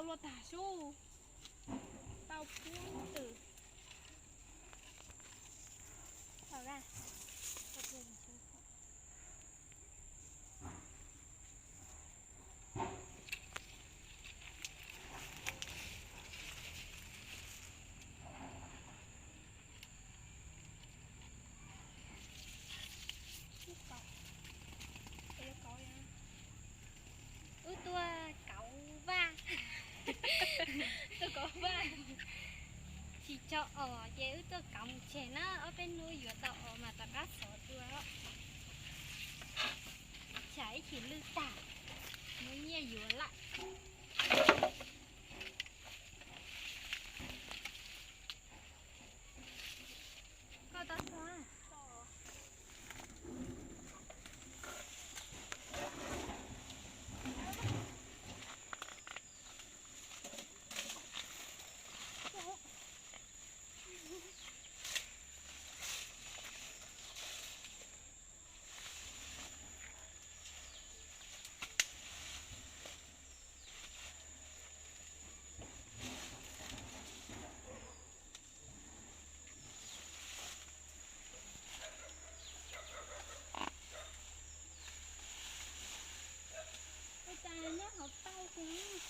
Luaj tag sub, tau pub twm. Tau da. Wb tuaj kauv vaj, tuaj kauv vaj, tsis tso os ces wb tuaj kauv mus tseg na, ob peb hnub yuav tau os mas rov qab xov dua. Tsam ib chim lwj tag, muaj nyiaj yuav lawm. Koj tau txog. Ua cas nyob hauv paus xwb.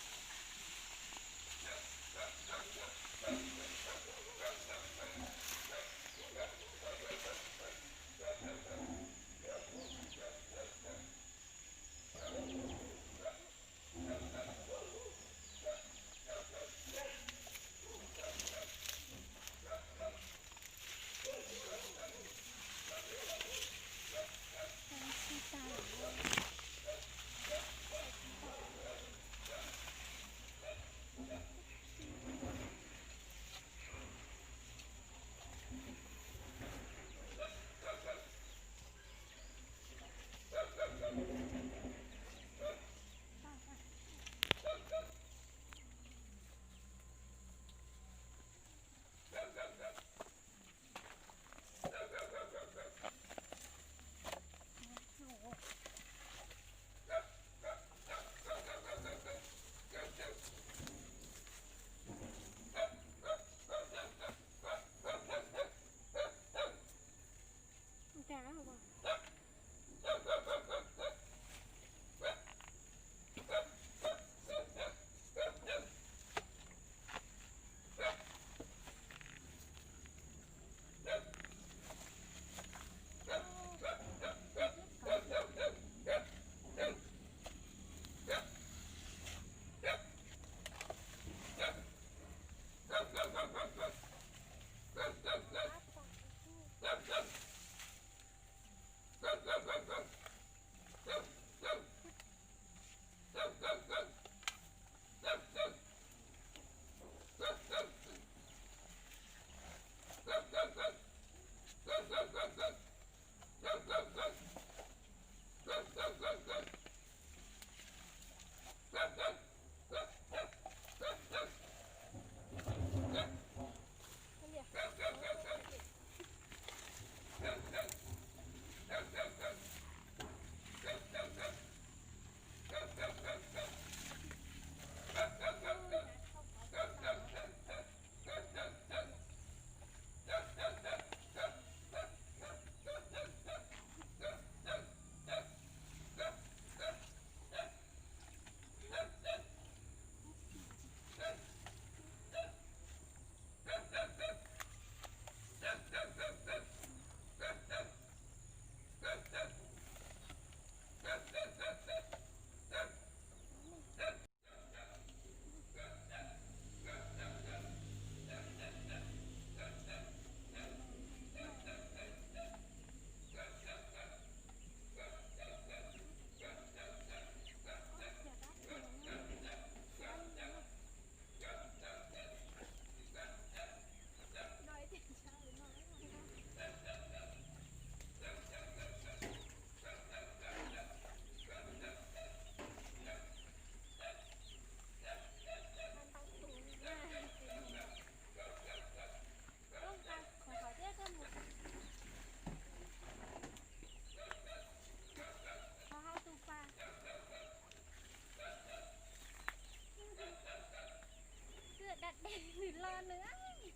Nws los nws.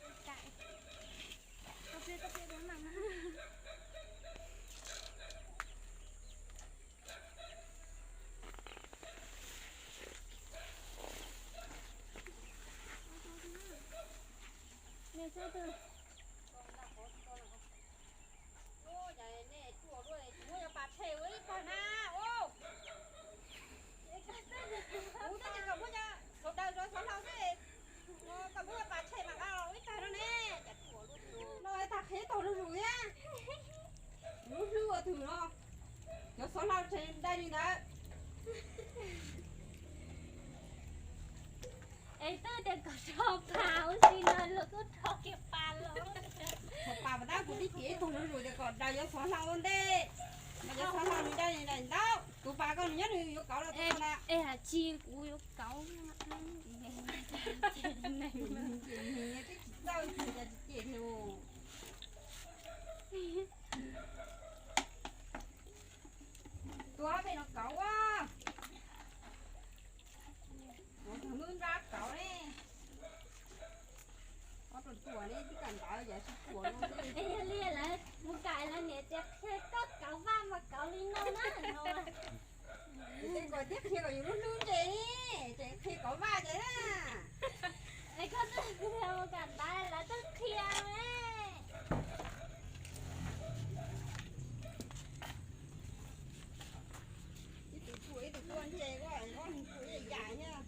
Ub, tab sis kom muab cov sawv daws rau xov hlau xwb, kom muab pas tshem mam los ib tag no ne. Cas tuaj luaj no, tag qhia tau rau zus thiab. Lub hlwb ua twg no, cov xov hlau tshem dai li ntawd. Es twb tias kom rho pas ua si no luag kuj rho kiag pas los. Rho pas mas tab kuv tib kev tog rau zus tias kom daws cov xov hlau ua ntej, mas cov xov hlau nws dai li ntawd, tus pas koj nws nyob nws yuav kauv rau tus na. Es hais tsis kuv yuav kauv. Twb tsis txawj tsis cem thiab. Tus ob peb no kauv a. Tus hnub nrab kauv ne. Ob tug tuam ne twb kam ntawd yog tsis tuam no. Yog li lawv mus kam lawv niam tias qhia koj kauv vaj mas kauv li no na no. Ces kom thiab qhia kom yus lub hlwb ntse ne, ces qhia kauv vaj ces na. Es koj twb mus kam ntawd lawv twb qhia ne. Ib tug tuam ib tug tuam ntse, koj ua ib yam thiab.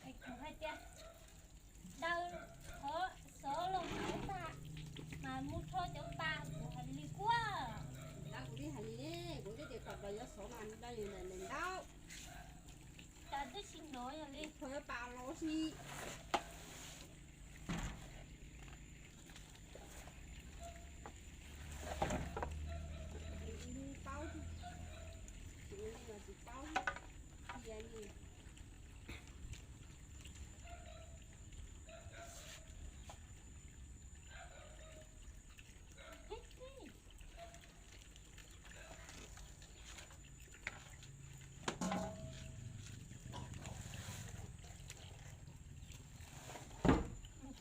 Es kuv hais tias daws qhov xov los kauv tag mas mus rho cov pas, kuv hais li kuaj. Tab kuv twb hais li ne, kuv twb tias kom daws cov xov mas daws li ntawd ntau. Cas twb tsis hnov yog li. Rho cov pas los si. Paub, tsis paub, qhia li.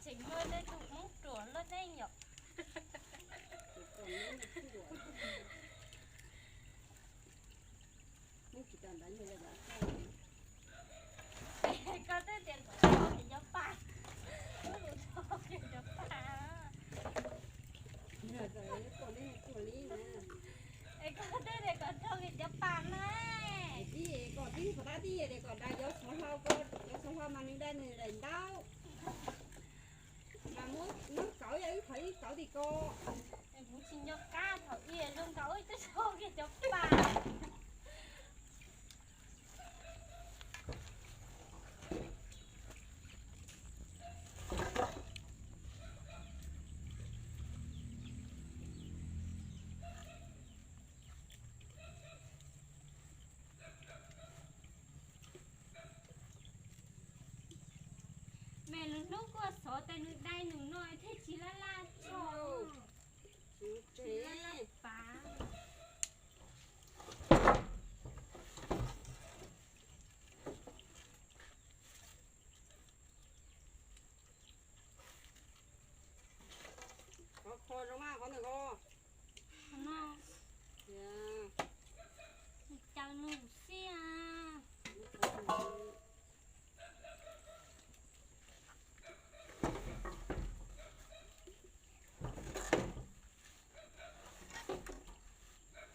Tseem muaj tej tus Hmoob ruam luaj tej yom. Koj twb tias kom rho kiag cov pas, koj mus rho kiag cov pas. Es koj twb tias kom rho kiag cov pas na. Tib kom tib qhov tab tib kom daws cov xov hlau, cov xov hlau mas nws daws nws daim ntaub. Mas muab nyob kauv yog ib qhov ib kauv tim ko. Kuv tsis nco qab thaum ub zoo nkaus twb rho kiag cov pas. Mas lwm hnub kuj xov tes nws dai nws no thiaj tsis laj laj tso. Tsis laj laj pav. Qhov kho zoo mas qhov ntawm ko. Qhov no. Caws nws xwb a.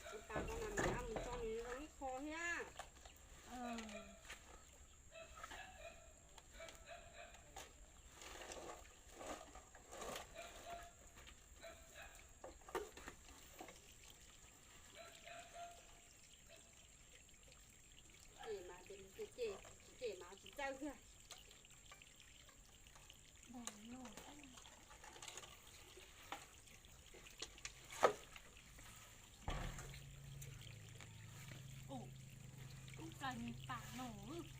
Ua tas ko mas mam mus tso nws zoo ib qho thiab. Pam no.